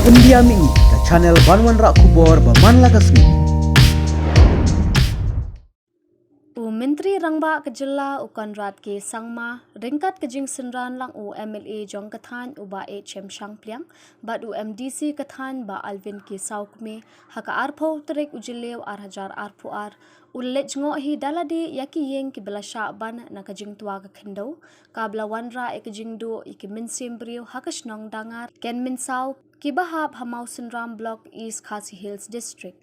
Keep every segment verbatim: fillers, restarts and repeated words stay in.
India Mini, ka channel ban wanrah khubor ba man la ka sngi. U Myntri Rangbah ka Jylla u Conrad K Sangma, ryngkat ka jingsynran lang u M L A jong ka thaiñ u Bah H M Shangpliang, bad u M D C ka thaiñ Bah Alvin K Sawkmie, ha ka arphew tarik u Jylliew ar hajar arphew ar, u la leit jngoh hi da lade ïa ki ïing kiba la shah ban na ka jingtwa ka khyndew, kaba la wanrah ïa ka jingduh ïa ki mynsiem briew ha ka shnong Dangar, Kenmynsaw, kiba hap ha Mawsynram Block, East Khasi Hills District.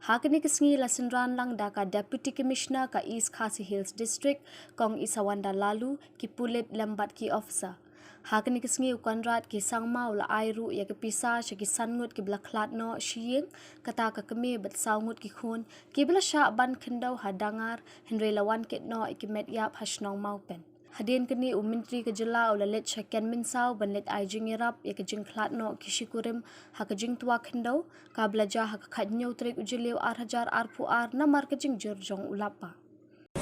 Ha kane ka sngi la synran lang da ka Deputy Commissioner ka East Khasi Hills District, Kong Isawanda Laloo, ki pulit lem bad ki officer. Ha kane ka sngi u Conrad K Sangma u la ai ruh ïa ka pisa sha ki san ngut kiba la khlad noh shi ïing, kata ka kmie bad saw ngut ki khun, kiba la shah ban khyndew ha Dangar, hynrei la wan kit noh ïa ki met ïap ha shnong Mawpen. Hadien kane u Myntri ka Jylla u la leit sha Kenmynsaw ban leit ai jingïarap ïa ka jingkhlad noh ki shikurim ha ka jingtwa khyndew, kaba la jia ha ka khathynñiew tarik u Jylliew ar hajar arphew ar namar ka jingjur jong u lapbah.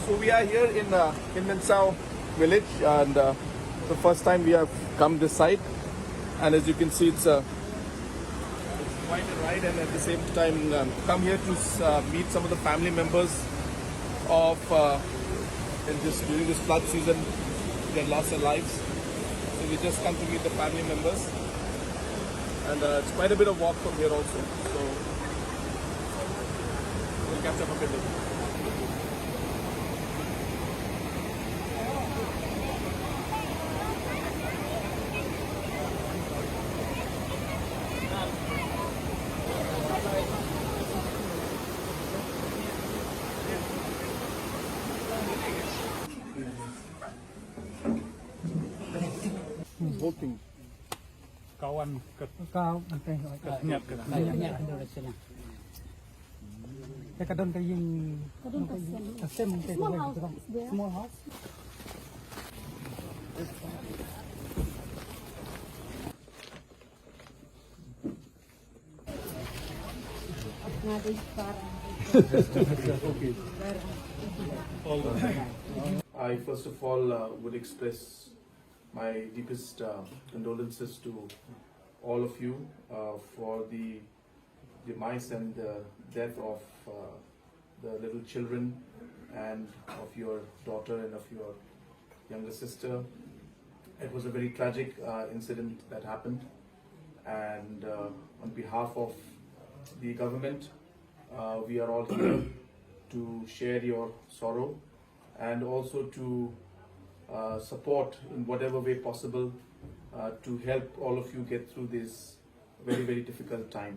So we are here in uh, Kenmynsaw village, and uh, the first time we have come this side, and as you can see, it's uh, quite a ride, and at the same time, um, come here to uh, meet some of the family members of uh, in this during this flood season, they lost their lives. So we just come to meet the family members, and uh, it's quite a bit of walk from here also. So we'll catch up a bit later. Whole thing. Kawan kat. Kawan kat. Kat nyat kat. Kat nyat kat. Te ka don ka ïing, ka don ka sem, ka sem, ka sem, small house. Small house. I first of all uh, would express my deepest uh, condolences to all of you uh, for the demise and the death of uh, the little children and of your daughter and of your younger sister. It was a very tragic uh, incident that happened, and uh, on behalf of the government, uh, we are all here to share your sorrow and also to uh, support in whatever way possible uh, to help all of you get through this very, very difficult time.